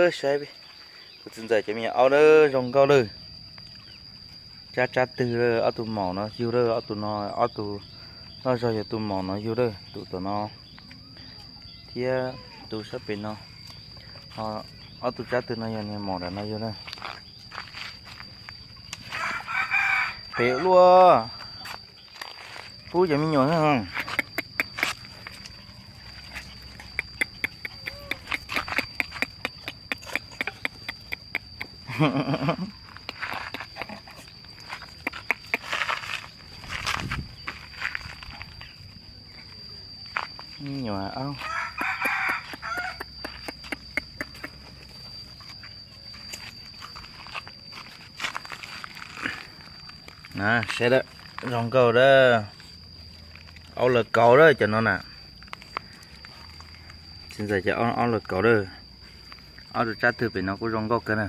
Saib, kuv txiv ntxawm cov me nyuam aub na, zoo nkauj lawm. Tsab tsab twg lawm, ob tug maum no yug lawm, ob tug no, ob tug loj zog yog tus maum no yug lawm, tus tom no thiab tus sab pem no. Ho ob tug tsab twg no yog niag maum nram no yug na. Pem luaj, pub cov me nyuam. Me nyuam aub. Saib lawm, zoo nkauj lawm. Aub lawv kauv lawm cov no na. Txiv ntxawm cov aub lawv kauv lawm. Ob tug tsab twg pem no kuj zoo nkauj kawg na.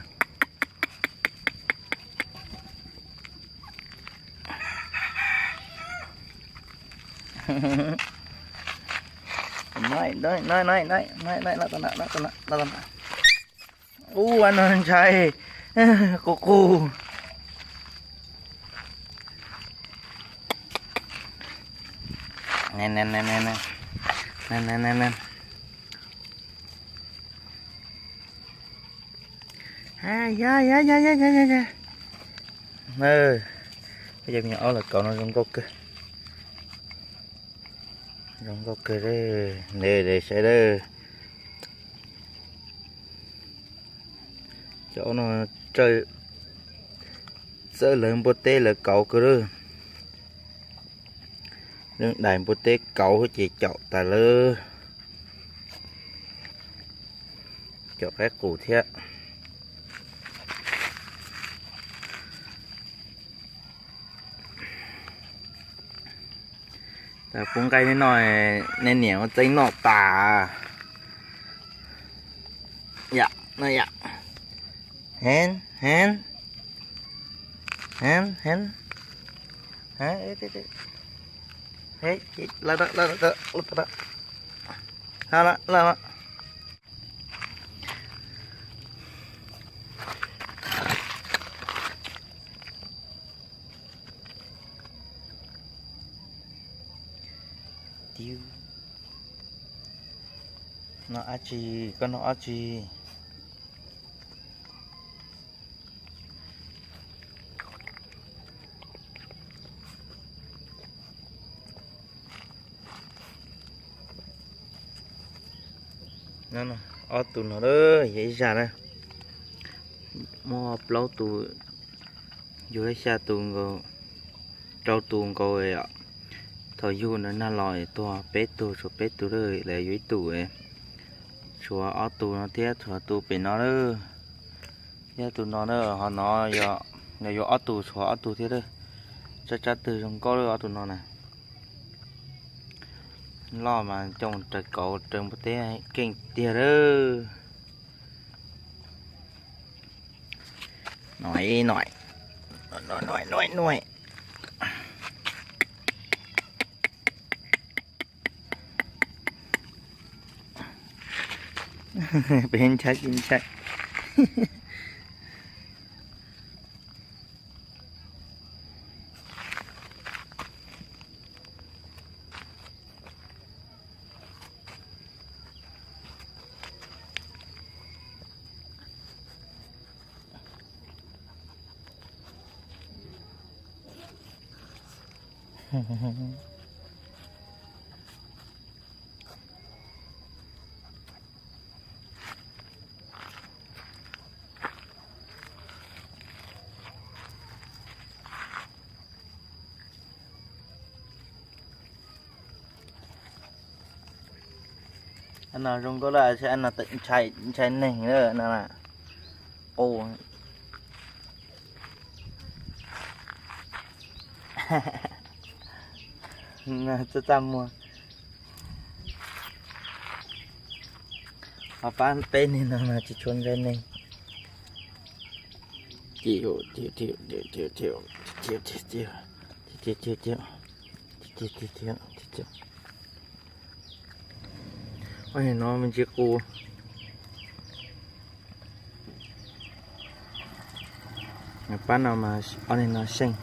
Ub, no ntshai, qus qus. Yog, yog me nyuam aub lawv kauv no zoo nkauj kawg. Zoo nkauj kawg, saib lawm. Cov aub no txawj lawv npua teb lawv kauv kawg lawm. Leej dais npua teb kauv ces caum tas lawm. Caum qaib qus thiab. Pub nqaij nej noj, nej niam ua txeeb noj tas. Yam no yam. Hen, hen. Hen, hen. Noj dab tsi? Koj noj dab tsi? Ob tug no yog ib zaj na. Muaj plaub tus, yug xya tus nkaus, rau tus nkaus. Thaum yug ntawd nag los tuag peb tug, tshuav peb tug lawm, lawv yuav ib tug. Tshuav ob tug no thiab, tshuav tus pem no lawm. Thiab tus no na, ho no yog yuav ob tug, tshuav ob tug thiab lawm. Tsab tsab twg zoo nkauj lawm ob tug no na. Loj mas coj mus raws kauv raws npua teb keej tiag lawm. Nuaim, nuaim, nuaim, nuaim. Peb ntshai tsis ntshai. No zoo nkauj lawm, no ntshai neeg lawm no. Qus. Txaj txaj muag. Ho pab peb niag no mas tsis tshua ntshai neeg. Oj, no me ntsis qus. Pab no mas ob niag no seej.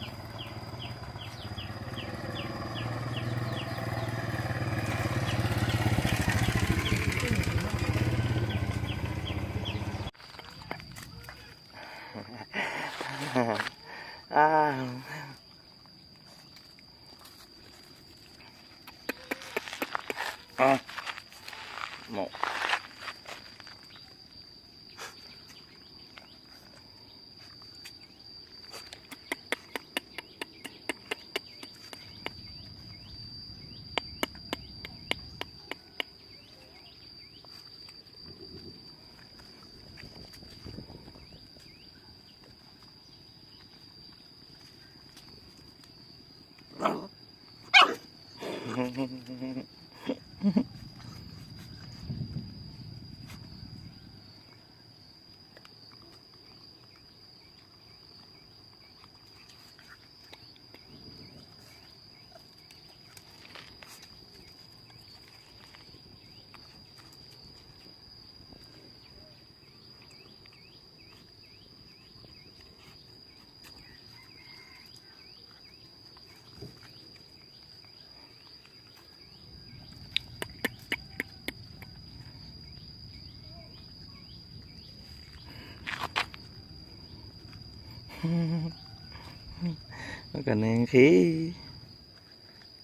Kom nws nqhis.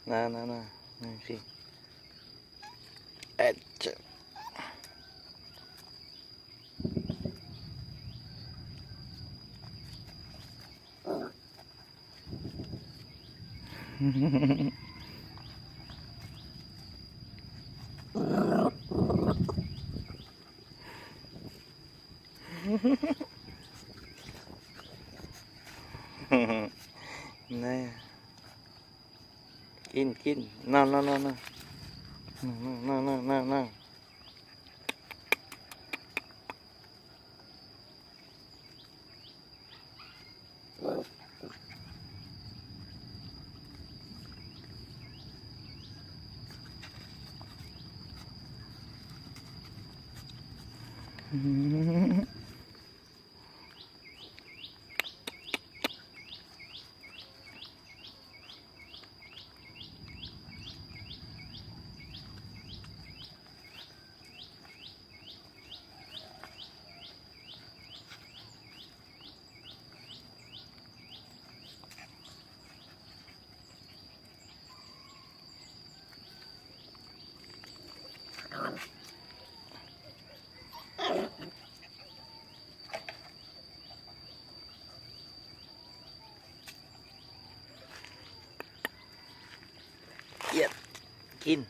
Na, na, na, nws nqhis. Kij, kij, no, no, no, no. No, no, no, no, no. Kij.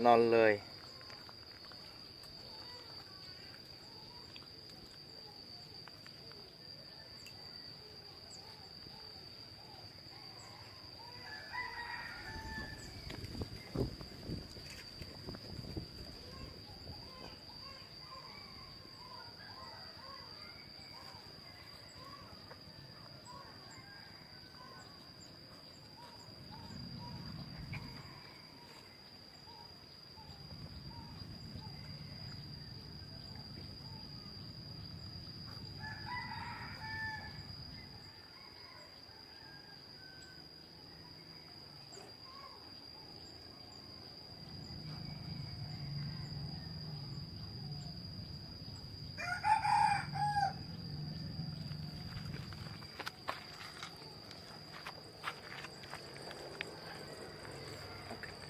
No lawm.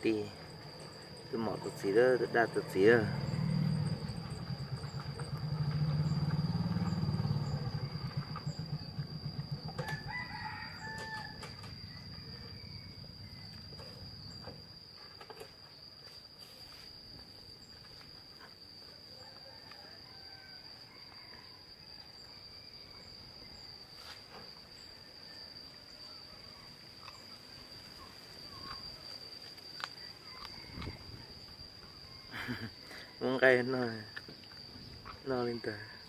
Tis, tus mom tus txiv lawm, tus daj tus txiv lawm. Muab nqaij noj, noj li ntawd.